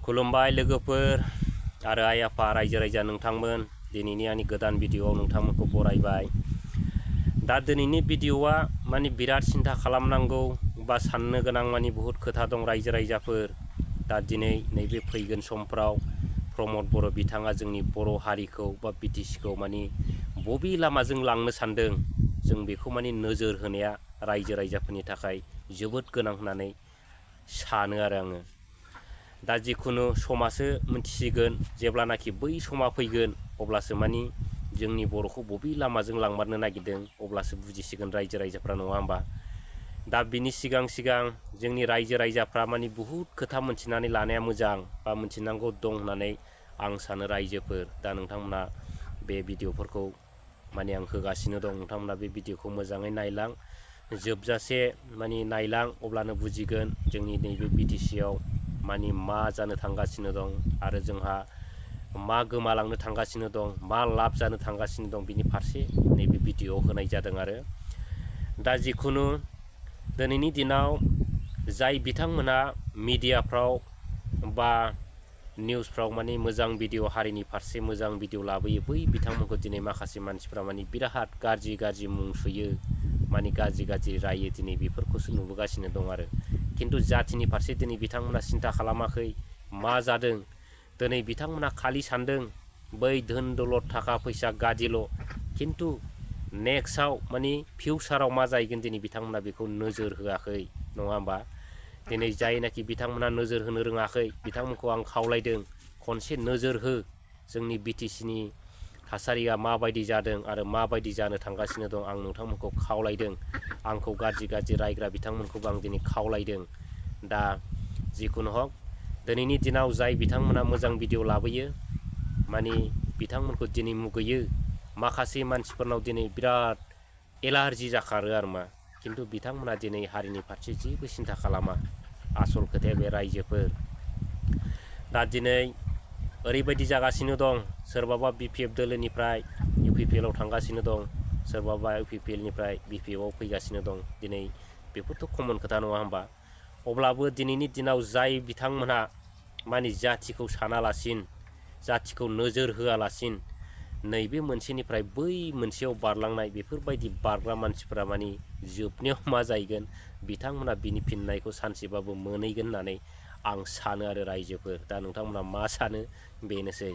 खुलुमबाय लोगोफोर आरो आइ आफा रायजो राजा नोंथांमोन दिनैनि आंनि गोदान भिडिअआव नोंथांमोनखौ बरायबाय। दा दिनैनि भिडिअआ माने बिराद सिन्था खालामनांगौ बा साननो गोनां माने बहुत खोथा दं रायजो राजाफोर। दा दिनै नैबे फैगोन समफ्राव प्रमद बर' बिथाङा जोंनि बर' हारिखौ बा बिटिसिखौ माने बबे लामाजों लांनो सानदों जों बेखौ माने नोजोर होनाया रायजो राजाफोरनि थाखाय जोबोद गोनां होननानै सानो आरो आङो। दा जिखुनु समासो मिथिसिगोन, जेब्लानाखि बै समा फैगोन अब्लासो मानि जोंनि बर'खौ बबे लामाजों लांमारनो नागिरदों अब्लासो बुजिसिगोन रायजो राजाफ्रा, नङा होमबा? दा बिनि सिगां जोंनि रायजो राजाफ्रा मानि बुहुद खोथा मोनथिनानै लानाया मोजां बा मोनथिनांगौ दं होननानै आं सानो रायजोफोर। दा नोंथांमोना बे भिडिअफोरखौ माने आं होगासिनो दं, नोंथांमोना बे भिडिअखौ मोजाङै नायलां, जोबजासे माने नायलां, अब्लानो बुजिगोन जोंनि नैबे बिटिसिआव माने मा जानो थांगासिनो दं आरो जोंहा मा गोमालांनो थांगासिनो दं, मा लाब जानो थांगासिनो दं, बिनि फारसे नैबे भिडिअआव होनाय जादों आरो। दा जिखुनु दिनैनि दिनाव जाय बिथांमोना मिडियाफ्राव बा निउसफ्राव माने मोजां भिडिअ हारिनि फारसे मोजां भिडिअ लाबोयो, बै बिथांमोनखौ दिनै माखासे मानसिफ्रा माने बिराद गाज्रि मुं सुयो, माने गाज्रि रायो, दिनै बेफोरखौसो नुबोगासिनो दं आरो। खिन्थु जाथिनि फारसे दिनै बिथांमोना सिन्था खालामाखै। मा जादों दिनै बिथांमोना खालि सानदों बै धोन दौलत थाखा फैसा गादिल', खिन्थु नेक्स्टआव माने फिउचाराव मा जाहैगोन दिनै बिथांमोना बेखौ नोजोर होआखै, नङा होमबा? दिनै जायनाखि बिथांमोना नोजोर होनो रोङाखै बिथांमोनखौ आं खावलायदों खनसे नोजोर हो, जोंनि बिटिसिनि थासारिया माबायदि जादों आरो माबायदि जानो थांगासिनो दं। आं नोंथांमोनखौ खावलायदों, आंखौ गाज्रि रायग्रा बिथांमोनखौबो आं दिनै खावलायदों। दा जिखुनु हक दिनैनि दिनाव जाय बिथांमोना मोजां भिडिअ लाबोयो माने बिथांमोनखौ दिनै मुगैयो। माखासे मानसिफोरनाव दिनै बिराद एलार्जि जाखारो आरो मा, खिन्थु बिथांमोना दिनै हारिनि फारसे जेबो सिन्था खालामा। आसल खोथाया बे रायजोफोर। दा दिनै ओरैबायदि जागासिनो दं, सोरबाबा BPF दोलोनिफ्राय UPPLआव थांगासिनो दं, सोरबाबा UPPLनिफ्राय BPFआव फैगासिनो दं। दिनै बेफोरथ' कमन खोथा, नङा होमबा? अब्लाबो दिनैनि दिनाव जाय बिथांमोनहा माने जाथिखौ सानालासिन, जाथिखौ नोजोर होआलासिन नैबे मोनसेनिफ्राय बै मोनसेयाव बारलांनाय, बेफोरबायदि बारग्रा मानसिफोरा माने जोबनायाव मा जाहैगोन बिथांमोना बिनि फिननायखौ सानसेबाबो मोनहैगोन होननानै आं सानो आरो रायजोफोर। दा नोंथांमोना मा सानो बेनोसै।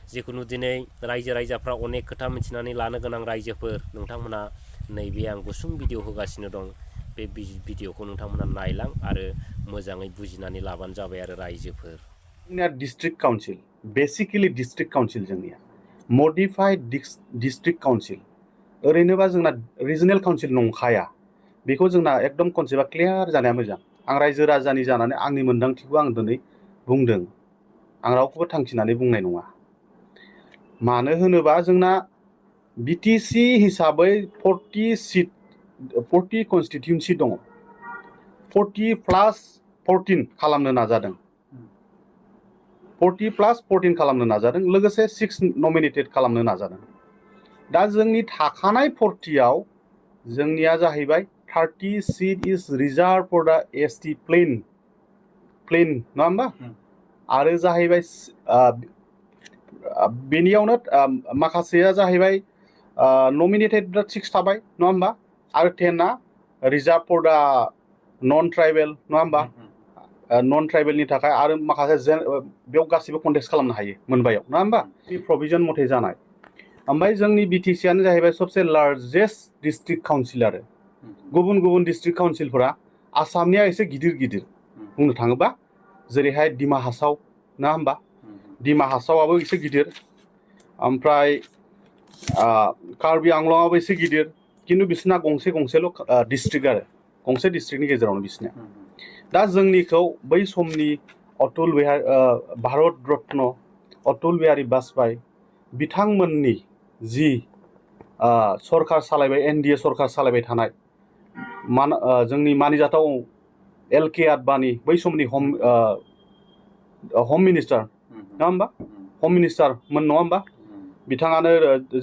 जिखुनु दिनै रायजो राजाफ्रा अनेक खोथा मिथिनानै लानो गोनां रायजोफोर, नोंथांमोना नैबे आं गुसुं भिडिअ होगासिनो दं, बे भिडिअखौ नोंथांमोना नायलां आरो मोजाङै बुजिनानै लाबानो जाबाय आरो रायजोफोर। जोंनिया district council, basically district council, जोंनिया मडिफाइड डिस्ट्रिक्ट काउन्सिल। ओरैनोबा जोंना रिजनेल काउन्सिल नंखाया। बेखौ जोंना एकदम कनसेप्टआ क्लियार जानाया मोजां। आं रायजो राजानि जानानै आंनि मोन्दांथिखौ आं दिनै बुंदों, आं रावखौबो थांखिनानै बुंनाय नङा। मानो होनोबा जोंना बिटिसि हिसाबै 40 कनस्टिटिउन्सि दङ। 40+14 खालामनो नाजादों, 40+14 खालामनो नाजादों, लोगोसे 6 नमिनेटेड खालामनो नाजादों। दा जोंनि थाखानाय 40आव जोंनिया जाहैबाय 30 seat is reserve for the ST plain, नङा होमबा? आरो जाहैबाय बेनियावनो माखासेया जाहैबाय नमिनेटेड 6 थाबाय, नङा होमबा? आरो 10आ रिजार्व फर द नन ट्राइबेल, नङा होमबा? नन ट्राइबेलनि थाखाय आरो माखासे बेयाव गासिबो कन्टेस्ट खालामनो हायो मोनबायाव, नङा होमबा? बे प्रभिजन मथे जानाय। ओमफ्राय जोंनि बिटिसिआनो जाहैबाय सबसे लार्जेस्ट डिस्ट्रिक्ट काउन्सिल आरो। गुबुन डिस्ट्रिक्ट काउन्सिलफोरा आसामनिया एसे गिदिर बुंनो थाङोबा, जेरैहाय डिमा हासाव, नङा होमबा? डिमा हासावाबो एसे गिदिर, ओमफ्राय कार्बि आंलंआबो एसे गिदिर, खिन्थु बिसोरना गंसेल' डिस्ट्रिक्ट आरो, गंसे डिस्ट्रिक्टनि गेजेरावनो बिसोरनिया। दा जोंनिखौ बै समनि भारत रत्न अटल बिहारी वाजपेयी बिथांमोननि जि सरकार सालायबाय, NDA सरकार सालायबाय थानाय, जोंनि मानिजाथाव LK आडबाणी बै समनि हम मिनिस्टार, नङा होमबा? हम मिनिस्टारमोन, नङा होमबा? बिथाङानो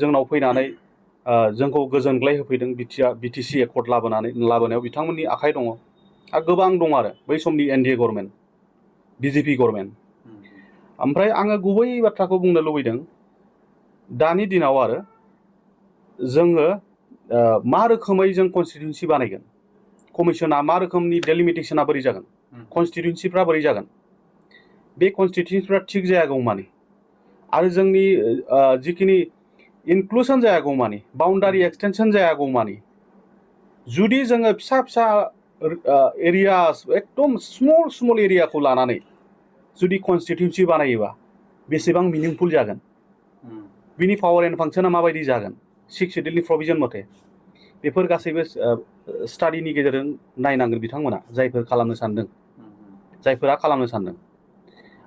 जोंनाव फैनानै जोंखौ गोजोनग्लाय होफैदों। बिटिसि एकर्ड लाबोनायाव बिथांमोननि आखाइ दङ। आरो गोबां दं आरो बै समनि NDA गभर्नमेन्ट, BJP गभर्नमेन्ट। ओमफ्राय आङो गुबै बाथ्राखौ बुंनो लुबैदों दानि दिनाव आरो जोङो मा रोखोमै जों कनस्टिटिउन्सि बानायगोन कमिसना मा रोखोमनि डेलिमिटेसना बोरै जागोन कनस्टिटिउन्सिफ्रा बोरै जागोन बे कनस्टिटिउन्सिफ्रा थिग जायागौमानि आरो जोंनि जिखिनि इनक्लुसन जायागौमानि बाउन्डारि एक्सटेनसन जायागौमानि जुदि जोङो फिसा फिसा एरियास एकदम स्मल एरियाखौ लानानै जुदि कनस्टिटिउन्सि बानायोबा बेसेबां मिनिंफुल जागोन बिनि पावार एन्ड फांसना माबायदि जागोन 6 शेड्युलनि प्रभिजन मथे बेफोर गासैबो स्टाडिनि गेजेरजों नायनांगोन बिथांमोना जायफोर खालामनो सानदों जायफोरा खालामनो सानदों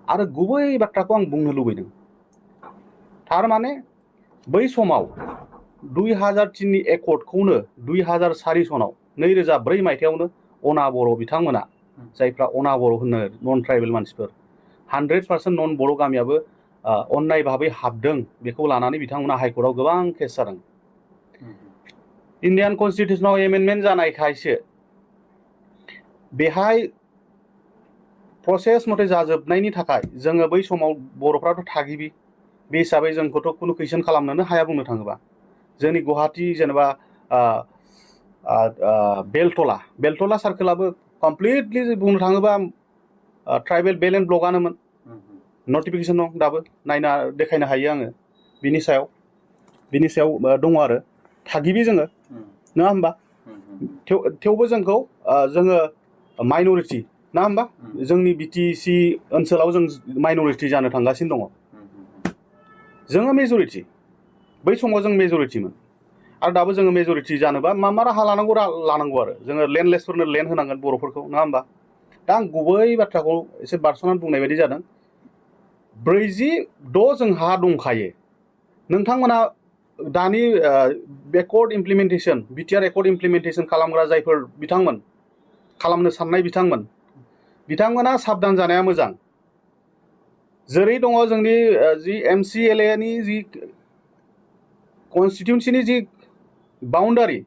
आरो गुबै बाथ्राखौ आं बुंनो लुबैदों थारमाने बै समाव 2003नि एकर्डखौनो 2004 सनाव 2004 मायथाइयावनो अना बर' बिथांमोना जायफ्रा अना बर' होनो नन ट्राइबेल मानसिफोर 100% नन बर' गामियाबो अन्याय भाबै हाबदों बेखौ लानानै बिथांमोना हाइकर्टआव गोबां केस जादों इन्डियान कनस्टिटिउसनाव एमेन्डमेन्ट जानायखायसो बेहाय प्रसेस मथे जाजोबनायनि थाखाय जोङो बै समाव बर'फ्राथ' थागिबि बे हिसाबै जोंखौथ' खुनु कुइसन खालामनोनो हाया बुंनो थाङोबा जोंनि गुवाहाटी जेनेबा बेलटला सार्केलाबो कमप्लिटलि बुंनो थाङोबा ट्राइबेल बेल एन्ड ब्लकआनोमोन नटिफिकेसन दं दाबो नायना देखायनो हायो आङो बिनि सायाव दङ आरो थागिबि जोङो नङा होमबा थेवबो जोंखौ जोङो माइन'रिटि ना होमबा जोंनि बिटिसि ओनसोलाव जों माइन'रिटि जानो थांगासिनो दङ जोङो मेजरिटि बै समाव जों मेजरिटिमोन आरो दाबो जोङो मेजरिटि जानोबा मा राहा लानांगौ आरो जोङो लेन्डलेसफोरनो लेन्ड होनांगोन बर'फोरखौ नङा होमबा दा आं गुबै बाथ्राखौ एसे बारस'नानै बुंनाय बायदि जादों 46 जोंहा दंखायो नोंथांमोना दानि backward implementation BTR accord implementation खालामग्रा जायफोर बिथांमोन खालामनो साननाय बिथांमोना साबधान जानाया मोजां जेरै दङ जोंनि जि MCLA नि जि कनस्टिटिउन्सिनि जि बाउन्डारि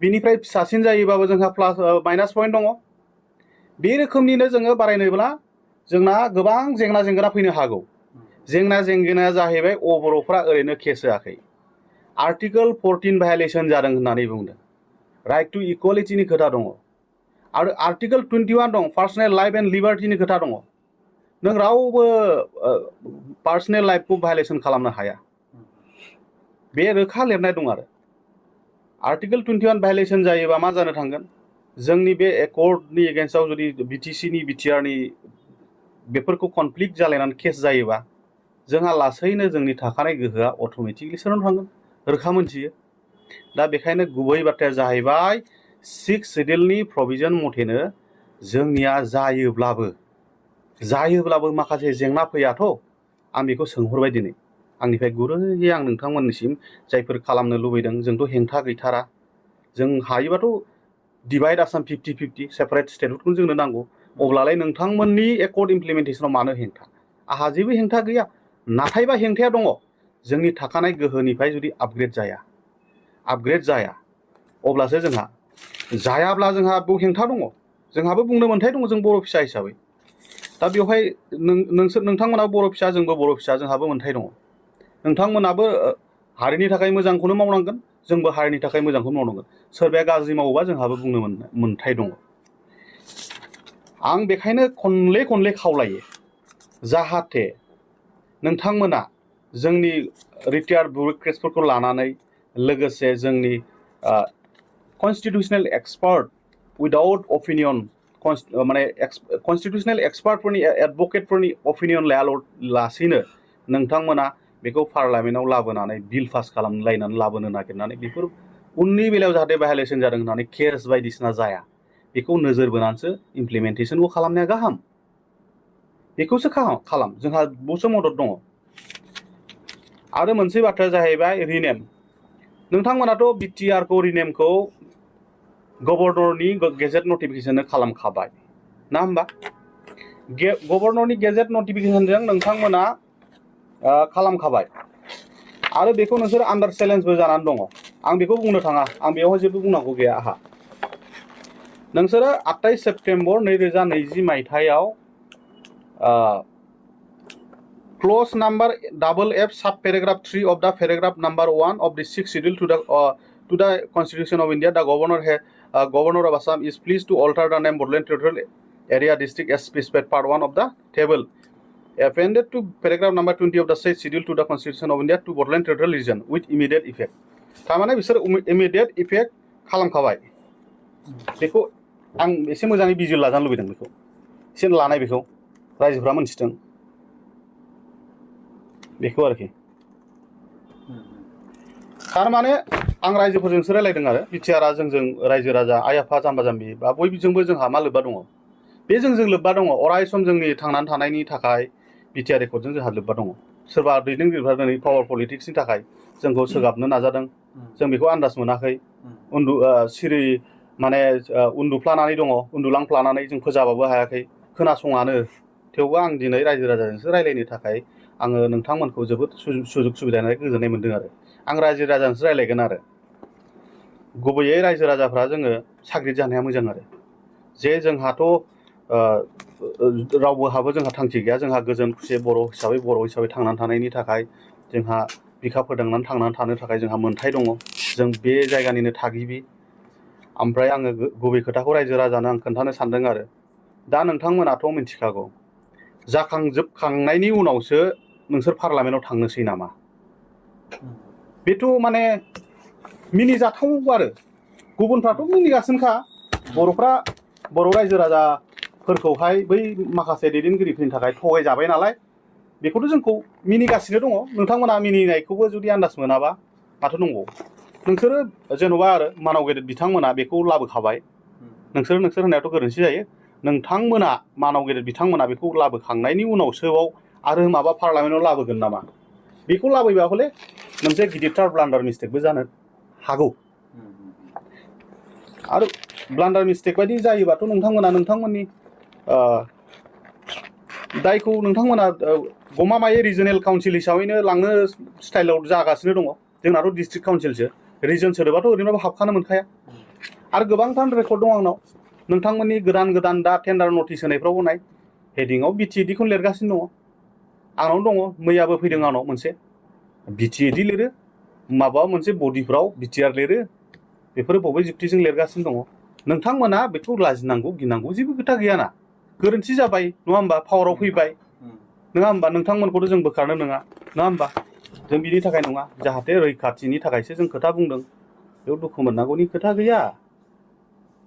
बिनिफ्राय फिसासिन जायोबाबो जोंहा प्लास माइनास पइन्ट दङ बे रोखोमनिनो जोङो बारायनोब्ला जोंना गोबां जेंना जेंगोना फैनो हागौ जेंना जेंगोनाया जाहैबाय बर'फ्रा ओरैनो केस होआखै आर्टिकल 14 भायलेसन जादों होननानै बुंदों राइट टु इक्वालिटिनि खोथा दङ आरो आर्टिकल 21 दं पार्सनेल लाइफ एन्ड लिबार्टिनि खोथा दङ नों रावबो पार्सनेल लाइफखौ भायलेसन खालामनो हाया बे रोखा लिरनाय दं आरो आर्टिकल 21 भायलेसन जायोबा मा जानो थांगोन जोंनि बे एकर्डनि एगेन्स्टआव जुदि बिटिसिनि बिटिआरनि बेफोरखौ कनफ्लिक्ट जालायनानै केस जायोबा जोंहा लासैनो जोंनि थाखानाय गोहोआ अट'मेटिकलि सोरनाव थांगोन रोखा मोनथियो दा बेखायनो गुबै बाथ्राया जाहैबाय 6 शेड्युलनि प्रभिजन मथेनो जोंनिया जायोब्लाबो माखासे जेंना फैयाथ' आं बेखौ सोंहरबाय दिनै आंनिफ्राय गुरैयै आं नोंथांमोननिसिम जायफोर खालामनो लुबैदों जोंथ' हेंथा गैथारा जों हायोबाथ' डिभाइड आसाम 50-50 सेपारेट स्टेटहुडखौ जोंनो नांगौ अब्लालाय नोंथांमोननि एकर्ड इमप्लिमेन्टेसनाव मानो हेंथा आहा जेबो हेंथा गैया नाथायबा हेंथाया दङ जोंनि थाखानाय गोहोनिफ्राय जुदि आपग्रेड जाया अब्लासो जोंहा जायाब्ला जोंहा बेयाव हेंथा दङ जोंहाबो बुंनो मोन्थाय दङ जों बर' फिसा हिसाबै दा बेवहाय नोंथांमोनाबो बर' फिसा जोंबो बर' फिसा जोंहाबो मोन्थाय दङ नोंथांमोनाबो हारिनि थाखाय मोजांखौनो मावनांगोन जोंबो हारिनि थाखाय मोजांखौनो मावनांगोन सोरबाया गाज्रि मावोबा जोंहाबो बुंनो मोन्थाय दङ आं बेखायनो खनले खावलायो जाहाथे नोंथांमोना जोंनि रिटायार्ड बिउरोक्रेट्सफोरखौ लानानै लोगोसे जोंनि कनस्टिटिउसनेल एक्सपार्ट उइदाउट अपिनियन माने कनस्टिटिउसनेल एक्सपार्टफोरनि एडभकेटफोरनि अपिनियन लायालासेनो नोंथांमोना बेखौ पार्लामेन्टआव लाबोनानै बिल पास खालामलायनानै लाबोनो नागिरनानै बेफोर उननि बेलायाव जाहाथे भायलेसन जादों होननानै केस बायदिसिना जाया बेखौ नोजोर बोनानैसो इमप्लिमेन्टेसनखौ खालामनाया गाहाम बेखौसो खालाम जोंहा बहुतसो मदद दङ आरो मोनसे बाथ्राया जाहैबाय रिनेम नोंथांमोनाथ' बिटिआरखौ रिनेमखौ गभर्नरनि गेजेट नटिफिकेसननो खालामखाबाय ना होमबा गभर्नरनि गेजेट नटिफिकेसनजों नोंथांमोना खालामखाबाय आरो बेखौ नोंसोर आन्डार चेलेन्जबो जानानै दङ आं बेखौ बुंनो थाङा आं बेवहाय जेबो बुंनांगौ गैया आहा नोंसोरो 28 सेप्तेम्बर 2020 मायथाइयाव Clause number FF sub paragraph 3 of the paragraph number 1 of the 6th schedule to the Constitution of India, the Governor of Assam is pleased to alter the name Bodoland Territorial Area District as specified part 1 of the table appended to paragraph number 20 of the 6th schedule to the Constitution of India to Bodoland Territorial Region with immediate effect. थारमाने बिसोर immediate effect खालामखाबाय बेखौ आं एसे मोजाङै बिजिर लाजानो लुबैदों बेखौ एसे लानाय बेखौ रायजोफ्रा मोनथिथों बेखौ आरोखि थारमाने आं रायजोफोरजोंसो रायलायदों आरो बिटिआरआ जोंजों रायजो राजा आइ आफा जाम्बा जाम्बि बा बयजोंबो जोंहा मा लोब्बा दङ बे जोंजों लोब्बा दङ अराय सम जोंनि थांनानै थानायनि थाखाय बिटिआर रेकर्डजों जोंहा लोब्बा दङ सोरबा दैदेनगिरिफ्रा दिनै पावार पलिटिक्सनि थाखाय जोंखौ सोगाबनो नाजादों जों बेखौ आन्दाज मोनाखै सिरि माने उन्दुफ्लानानै दङ उन्दुलांफ्लानानै जों फोजाबाबो हायाखै खोनासङानो थेवबो आं दिनै रायजो राजाजोंसो रायलायनो थाखाय आङो नोंथांमोनखौ जोबोद सुजुग सुबिदा होनानै गोजोननाय मोनदों आरो आं रायजो राजाजोंसो रायलायगोन आरो गुबैयै रायजो राजाफ्रा जोङो साग्रिद जानाया मोजां आरो जे जोंहाथ' रावबोहाबो जोंहा थांखि गैया जोंहा गोजोन खुसि बर' हिसाबै थांनानै थानायनि थाखाय जोंहा बिखा फोदांनानै थांनानै थानो थाखाय जोंहा मोन्थाय दङ जों बे जायगानिनो थागिबि ओमफ्राय आङो गुबै खोथाखौ रायजो राजानो आं खोन्थानो सानदों आरो दा नोंथांमोनाथ' मिथिखागौ जाखांजोबखांनायनि उनावसो नोंसोर पार्लामेन्टआव थांनोसै नामा बेथ' माने मिनिजाथाव आरो गुबुनफ्राथ' मिनिगासिनोखा बर'फ्रा बर' रायजो राजाफोरखौहाय बै माखासे दैदेनगिरिफोरनि थाखाय थगायजाबाय नालाय बेखौथ' जोंखौ मिनिगासिनो दङ नोंथांमोना मिनिनायखौबो जुदि आन्दाज मोनाबा माथो दंबावो नोंसोरो जेन'बा आरो मानाव गेदेर बिथांमोना बेखौ लाबोखाबाय नोंसोर होननायाथ' गोरोन्थि जायो नोंथांमोना मानाव गेदेर बिथांमोना बेखौ लाबोखांनायनि उनावसोबाव आरो माबा पार्लामेन्टआव लाबोगोन नामा बेखौ लाबोबा हले मोनसे गिदिरथार ब्लान्डार मिस्टेकबो जानो हागौ आरो ब्लान्डार मिस्टेक बायदि जायोबाथ' नोंथांमोननि दायखौ नोंथांमोना गमामायै रिजनेल काउन्सिल हिसाबैनो लांनो स्टाइलाव जागासिनो दङ जोंनाथ' डिस्ट्रिक्ट काउन्सिलसो रिजन सोदोबाथ' ओरैनोबो हाबखानो मोनखाया आरो गोबांथार रेकर्ड दं आंनाव नोंथांमोननि गोदान दा टेन्डार नटिस होनायफ्रावबो नाय हेडिंआव बिटिएडिखौनो लिरगासिनो दङ आंनाव दङ मैयाबो फैदों आंनाव मोनसे बिटिएडि लिरो माबा मोनसे बडिफ्राव बिटिआर लिरो बेफोरो बबे जुक्तिजों लिरगासिनो दङ नोंथांमोना बेखौ लाजिनांगौ गिनांगौ जेबो खोथा गैयाना गोरोन्थि जाबाय नङा होमबा पावाराव फैबाय नङा होमबा नोंथांमोनखौथ' जों बोखारनो नङा होमबा जों बिनि थाखाय नङा जाहाथे रैखाथिनि थाखायसो जों खोथा बुंदों बेयाव दुखु मोननांगौनि खोथा गैया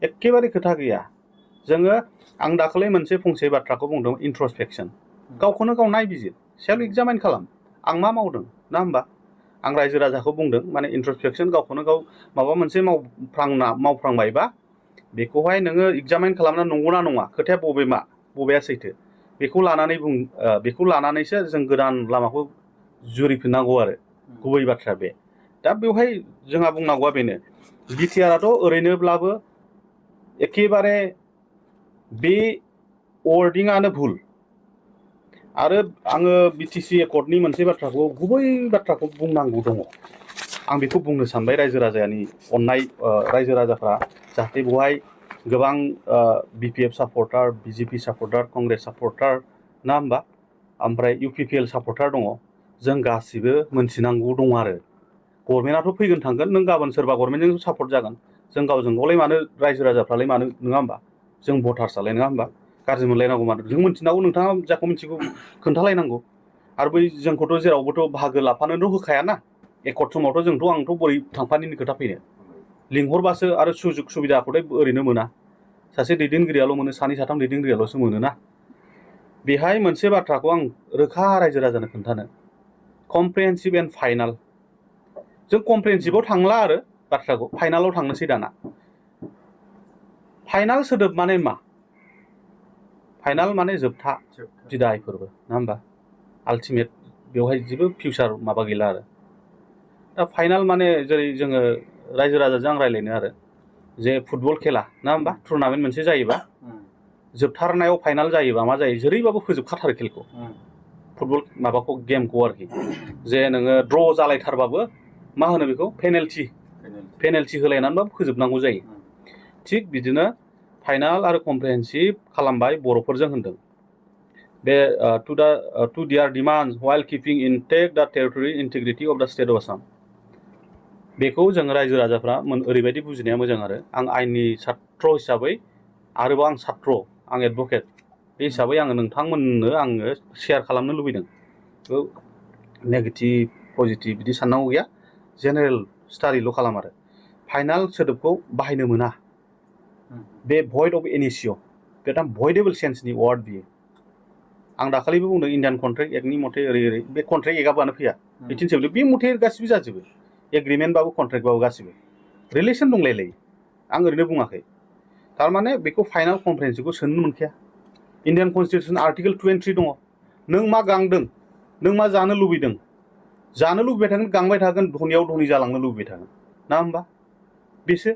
एखेबारे खोथा गैया जोङो आं दाखालि मोनसे फंसे बाथ्राखौ बुंदों इन्ट्रस्पेक्सन गावखौनो गाव नायबिजिर सेल्फ एग्जामाइन खालाम आं मा मावदों ना होमबा आं रायजो राजाखौ बुंदों माने इन्ट्रस्पेक्सन गावखौनो गाव माबा मोनसे मावफ्रांबायबा बेखौहाय नोङो एग्जामाइन खालामना नंगौना नङा खोथाया बबेया सैथो बेखौ लानानैसो जों गोदान लामाखौ जुरिफिननांगौ आरो गुबै बाथ्रा बे दा बेवहाय जोंहा बुंनांगौआ बेनो बिटिआरआथ' ओरैनोब्लाबो एखेबारे बे वर्डिंआनो भुल आरो आङो बिटिसि एकर्डनि मोनसे बाथ्राखौ गुबै बाथ्राखौ बुंनांगौ दङ आं बेखौ बुंनो सानबाय रायजो राजानि अननाय रायजो राजाफ्रा जाहाथे बेवहाय गोबां बिपिएफ सापर्टार बिजेपि सापर्टार कंग्रेस सापर्टार ना होमबा ओमफ्राय इउपिपिएल सापर्टार दङ जों गासिबो मोनथिनांगौ दङ आरो गभर्नमेन्टआथ' फैगोन थांगोन नों गाबोन सोरबा गभर्नमेन्टजों सापर्ट जागोन जों गावजों गावलाय मानो रायजो राजाफ्रालाय मानो नङा होमबा जों भटार्सआलाय नङा होमबा गाज्रि मोनलायनांगौ मानो जों मिथिनांगौ नोंथाङा जाखौ मिथिगौ खोन्थालायनांगौ आरो बै जोंखौथ' जेरावबोथ' बाहागो लाफानोथ' होखायाना एकर्ड समावथ' आंथ' बोरै थांफानिनि खोथा फैनो लिंहरबासो आरो सुजुग सुबिदाखौथ' ओरैनो मोना सासे दैदेनगिरियाल' मोनो सानै साथाम दैदेनगिरियाल'सो मोनोना बेहाय मोनसे बाथ्राखौ आं रोखा रायजो राजानो खोन्थानो कमप्रिहेन्सिभ एन्ड फाइनाल जों कमप्रिहेन्सिभआव थांला आरो बाथ्राखौ फाइनालाव थांनोसै दाना फाइनाल सोदोब माने मा फाइनाल माने जोबथा बिदाय फोरबो नङा होमबा आल्टिमेट बेवहाय जेबो फिउचार माबा गैला आरो दा फाइनाल माने जेरै जोङो रायजो राजाजों आं रायलायनो आरो जे फुटबल खेला ना होमबा टुर्नामेन्ट मोनसे जायोबा जोबथारनायाव फाइनाल जायोबा मा जायो जेरैबाबो फोजोबखाथारो खेलखौ फुटबल माबाखौ गेमखौ आरोखि जे नोङो ड्र जालायथारबाबो मा होनो बेखौ पेनाल्टि होलायनानैबाबो फोजोबनांगौ जायो थिग बिदिनो फाइनाल आरो कमप्रिहेन्सिभ खालामबाय बर'फोरजों होनदों बे to their demands while keeping intact the territorial integrity of the state of Assam बेखौ जों रायजो राजाफ्रा ओरैबायदि बुजिनाया मोजां आरो आं आइननि छात्र हिसाबै आरोबाव आं छात्र आं एडभकेट बे हिसाबै आङो नोंथांमोननो आङो शेयार खालामनो लुबैदों नेगेटिभ पजिटिभ बिदि साननांगौ गैया जेनेरेल स्टाडिल' खालाम आरो फाइनाल सोदोबखौ बाहायनो मोना बे भइड अफ एनिसिय' बेटा भइडेबल सेन्सनि वार्ड बियो आं दाखालिबो बुंदों इन्डियान कन्ट्रेक्ट एक्टनि मथे ओरै बे कन्ट्रेक्ट एक्टआनो फैया 1870 बे मथे गासिबो जाजोबो एग्रिमेन्टबाबो कन्ट्रेक्टबाबो गासिबो रिलेसन दंलायलायो आं ओरैनो बुङाखै थारमाने बेखौ फाइनाल कम्प्रेहेन्सिभखौ सोनो मोनखाया इन्डियान कनस्टिटिउसन आर्टिकल 23 दङ नों मा गांदों नों मा जानो लुबैदों जानो लुबैबाय थागोन गांबाय थागोन धनियाव धनि जालांनो लुबैबाय थागोन ना होमबा बेसो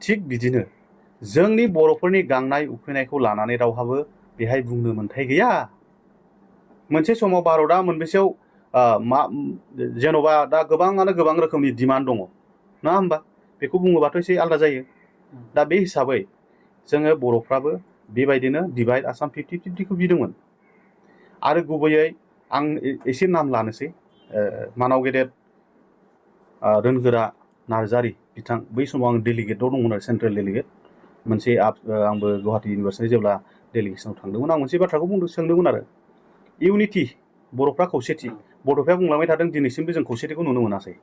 थिग बिदिनो जोंनि बर'फोरनि गांनाय उखैनायखौ लानानै रावहाबो बेहाय बुंनो मोन्थाय गैया मोनसे समाव भारतआ मोनबेसेयाव जेन'बा दा गोबाङानो गोबां रोखोमनि डिमान्ड दङ ना होमबा बेखौ बुङोबाथ' एसे आलादा जायो दा बे हिसाबै जोङो बर'फ्राबो बेबायदिनो डिभाइड आसाम 50-50खौ बिदोंमोन आरो गुबैयै आं एसे नाम लानोसै मानाव गेदेर रोनगोरा नार्जारि बिथां बै समाव आं डेलिगेटआव दंमोन आरो सेन्ट्रेल डेलिगेट मोनसे आंबो गुवाहाटी इउनिभार्सिटि जेब्ला डेलिगेसनाव थांदोंमोन आं मोनसे बाथ्राखौ सोंदोंमोन आरो इउनिटि बर'फ्रा खौसेथि बड'फाया बुंलांबाय थादों दिनैसिमबो जों खौसेथिखौ नुनो मोनासै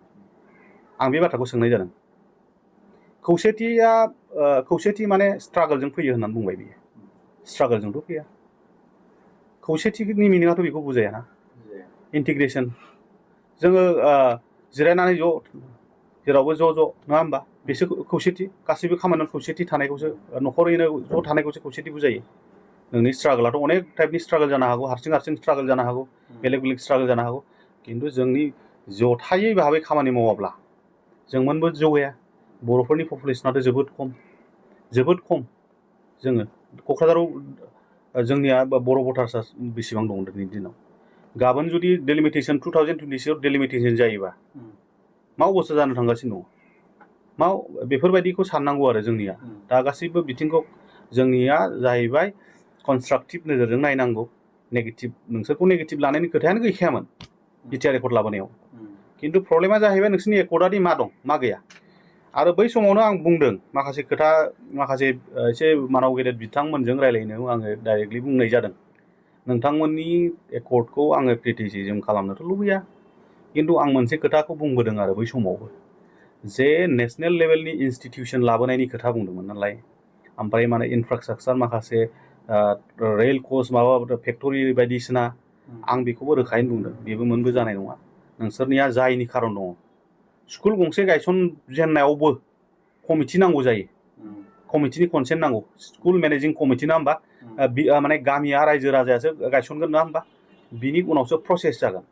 आं बे बाथ्राखौ सोंनाय जादों खौसेथि माने स्ट्रागलजों फैयो होननानै बुंबाय बियो स्ट्रागलजोंथ' फैया खौसेथिनि मिनिङाथ' बेखौ बुजायाना इन्टिग्रेसन जोङो जिरायनानै ज' जेरावबो ज' नङा होमबा बेसो खौसेथि गासैबो खामानियाव खौसेथि थानायखौसो न'खरैनो ज' थानायखौसो खौसेथि बुजायो नोंनि स्ट्रागलाथ' अनेक टाइपनि स्ट्रागल जानो हागौ हारसिं स्ट्रागल जानो हागौ बेलेग स्ट्रागल जानो हागौ खिन्थु जोंनि जथायै भाबै खामानि मावाब्ला जों मोनबो जौगाया बर'फोरनि पपुलेसनाथ' जोबोद खम जोङो क'क्राझाराव जोंनिया बर' भटार्सआ बेसेबां दं दिनैनि दिनाव गाबोन जुदि डेलिमिटेसन 2026 डेलिमिटेसन जायोबा मा अबस्था जानो थांगासिनो दङ मा बेफोरबायदिखौ साननांगौ आरो जोंनिया दा गासैबो बिथिंखौ जोंनिया जाहैबाय कनस्ट्राक्टिभ नोजोरजों नायनांगौ नेगेटिभ नोंसोरखौ नेगेटिभ लानायनि खोथायानो गैखायामोन बिटिआर एकर्ड लाबोनायाव खिन्थु प्रब्लेमा जाहैबाय नोंसोरनि एकर्डआदि मा दं मा गैया आरो बै समावनो आं बुंदों माखासे खोथा माखासे एसे मानाव गेदेर बिथांमोनजों रायलायनायाव आङो डाइरेक्टलि बुंनाय जादों नोंथांमोननि एकर्डखौ आङो क्रिटिसिजम खालामनोथ' लुबैया खिन्थु आं मोनसे खोथाखौ बुंबोदों आरो बै समावबो जे नेशनेल लेभेलनि इनस्टिटिउसन लाबोनायनि खोथा बुंदोंमोन नालाय ओमफ्राय माने इनफ्रास्ट्राक्चार माखासे रेल कच माबा फेक्टरि बायदिसिना आं बेखौबो रोखायैनो बुंदों बेबो मोनबो जानाय नङा नोंसोरनिया जायनि खारन दङ स्कुल गंसे गायसनजेननायावबो कमिटि नांगौ जायो कमिटिनि कनसेन्ट नांगौ स्कुल मेनेजिं कमिटि ना होमबा माने गामिया रायजो राजायासो गायसनगोन ना होमबा बिनि उनावसो प्रसेस जागोन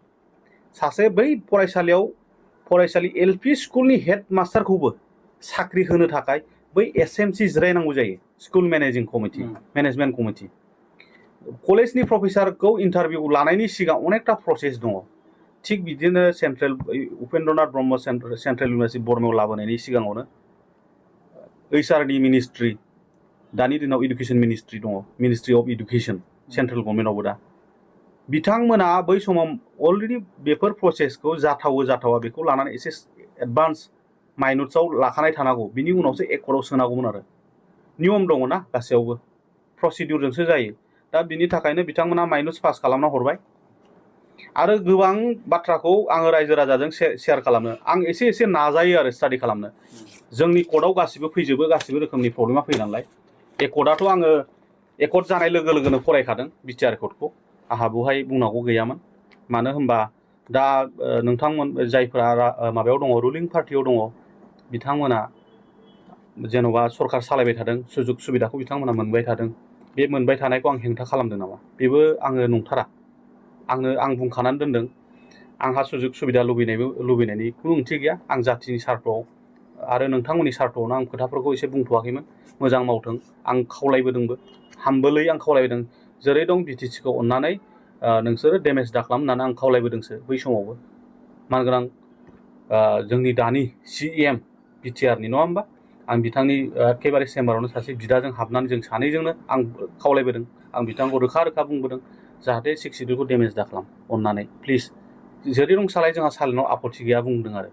सासे बै फरायसालि एलपि स्कुलनि हेड मास्टारखौबो साख्रि होनो थाखाय बै एसएमसि जिरायनांगौ जायो school managing committee management committee कलेजनि प्रफेसारखौ इन्टारभिउ लानायनि सिगां अनेकटा प्रसेस दङ थिग बिदिनो central Upendranath Brahma central university बर्मायाव लाबोनायनि सिगाङावनो ओइचआरडि मिनिस्ट्रि दानि दिनाव इडुकेसन मिनिस्ट्रि दङ मिनिस्ट्रि अफ इडुकेसन सेन्ट्रेल गभर्नमेन्टआवबो दा बिथांमोना बै समाव अलरेडि बेफोर प्रसेसखौ जाथावा बेखौ लानानै एसे एडभान्स माइनट्सआव लाखानाय थानांगौ बिनि उनावसो एकर्डआव सोनांगौमोन आरो नियम दङ ना गासैयावबो प्रसिडिउरजोंसो जायो दा बिनि थाखायनो बिथांमोना माइनट्स पास खालामना हरबाय आरो गोबां बाथ्राखौ आङो रायजो राजाजों शेयार खालामनो आं एसे नाजायो आरो स्टाडि खालामनो जोंनि कर्टआव गासिबो फैजोबो गासिबो रोखोमनि प्रब्लेमा फैयो नालाय एकर्डआथ' आङो एकर्ड जानाय लोगो लोगोनो फरायखादों बिटिआर एकर्डखौ आंहा बेवहाय बुंनांगौ गैयामोन मानो होनबा दा नोंथांमोन जायफोरा माबायाव दङ रुलिं पार्टियाव दङ बिथांमोना जेन'बा सरकार सालायबाय थादों सुजुग सुबिदाखौ बिथांमोना मोनबाय थादों बे मोनबाय थानायखौ आं हेंथा खालामदों नामा बेबो आङो नंथारा आं बुंखानानै दोनदों आंहा सुजुग सुबिदा लुबैनायनि खुनु ओंथि गैया आं जाथिनि सार्थआव आरो नोंथांमोननि सार्थआवनो आं खोथाफोरखौ एसे बुंथ'वाखैमोन मोजां मावथों आं खावलायबोदोंबो हामबोलै आं खावलायबोदों जेरै दं बिटिसिखौ अननानै नोंसोरो डेमेज दाखालाम होननानै आं खावलायबोदोंसो बै समावबो मानगोनां जोंनि दानि CEM बिटिआरनि नङा होमबा आं बिथांनि एखेबारे चेम्बारावनो सासे बिदाजों हाबनानै जों सानैजोंनो आं खावलायबोदों आं बिथांखौ रोखा बुंबोदों जाहाथे सिक्स सिडिउलखौ डेमेज दा खालाम अननानै प्लिज जेरै रंसालाय जोंहा सालायनायाव आपत्ति गैया बुंदों आरो